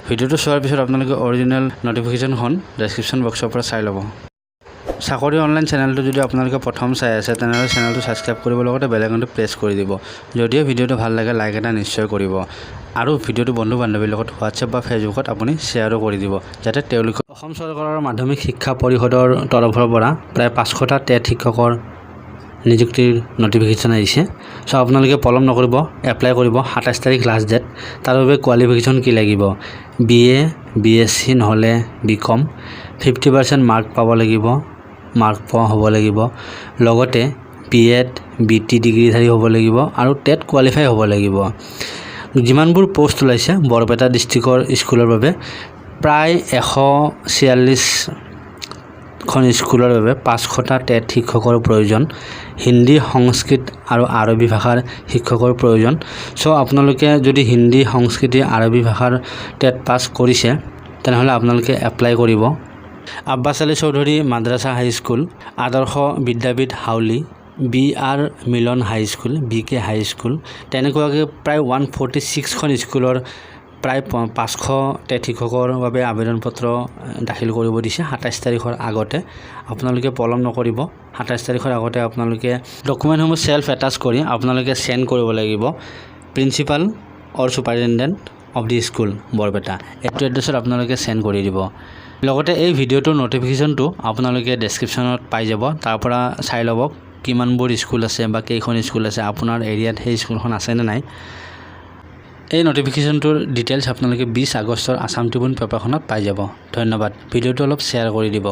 ভিডিঅ'টো চোৱাৰ পিছত আপোনালোকে অৰিজিনেল নটিফিকেশ্যনখন ডেছক্ৰিপশ্যন বক্সৰ পৰা চাই ল'ব। চাকৰি অনলাইন চেনেলটো যদি আপোনালোকে প্ৰথম চাই আছে, তেনেহ'লে চেনেলটো ছাবস্ক্ৰাইব কৰিব, লগতে বেল আইকনটো প্ৰেছ কৰি দিব। যদিহে ভিডিঅ'টো ভাল লাগে, লাইক এটা নিশ্চয় কৰিব আৰু ভিডিঅ'টো বন্ধু বান্ধৱীৰ লগত হোৱাটছএপ বা ফেচবুকত আপুনি শ্বেয়াৰো কৰি দিব, যাতে তেওঁলোকে। অসম চৰকাৰৰ মাধ্যমিক শিক্ষা পৰিষদৰ তৰফৰ পৰা প্ৰায় 500টা টেট শিক্ষকৰ নিযুক্তিৰ নটিফিকেশ্যন আহিছে। চ' আপোনালোকে পলম নকৰিব, এপ্লাই কৰিব। 27 তাৰিখ লাষ্ট ডেট। তাৰ বাবে কোৱালিফিকেশ্যন কি লাগিব? B A, B S C নহ'লে বি কম, 50% মাৰ্ক পাব লাগিব, মাৰ্ক পোৱা হ'ব লাগিব। লগতে বি এড, বি টি ডিগ্ৰীধাৰী হ'ব লাগিব আৰু টেট কোৱালিফাই হ'ব লাগিব। যিমানবোৰ প'ষ্ট ওলাইছে বৰপেটা ডিষ্ট্ৰিক্টৰ স্কুলৰ বাবে, প্ৰায় 146খন স্কুলৰ বাবে 500টা টেট শিক্ষকৰ প্ৰয়োজন। হিন্দী, সংস্কৃত আৰু আৰবী ভাষাৰ শিক্ষকৰ প্ৰয়োজন। চ' আপোনালোকে যদি হিন্দী, সংস্কৃত, আৰবী ভাষাৰ টেট পাছ কৰিছে, তেনেহ'লে আপোনালোকে এপ্লাই কৰিব। আব্বাছ আলী চৌধুৰী মাদ্ৰাছা হাইস্কুল, আদৰ্শ বিদ্যাপীঠ হাউলি, বি আৰ মিলন হাইস্কুল, বি কে হাইস্কুল, তেনেকুৱাকৈ প্ৰায় 146খন স্কুলৰ প্ৰায় 500 টেট শিক্ষকৰ বাবে আবেদন পত্ৰ দাখিল কৰিব দিছে 27 তাৰিখৰ আগতে। আপোনালোকে পলম নকৰিব। 27 তাৰিখৰ আগতে আপোনালোকে ডকুমেণ্টসমূহ চেল্ফ এটাচ কৰি আপোনালোকে চেণ্ড কৰিব লাগিব Principal or Superintendent of the school, Barpeta, এইটো এড্ৰেছত আপোনালোকে চেণ্ড কৰি দিব। লগতে এই ভিডিঅ'টোৰ নটিফিকেশ্যনটো আপোনালোকে ডেছক্ৰিপশ্যনত পাই যাব। তাৰ পৰা চাই ল'ব কিমানবোৰ স্কুল আছে বা কেইখন স্কুল আছে, আপোনাৰ এৰিয়াত সেই স্কুলখন আছেনে নাই। এই নটিফিকেশ্যনটোৰ ডিটেইলছ আপোনালোকে 20 আগষ্টৰ আছাম ট্ৰিবিউন পেপাৰখনত পাই যাব। ধন্যবাদ। ভিডিঅ'টো অলপ শ্বেয়াৰ কৰি দিব।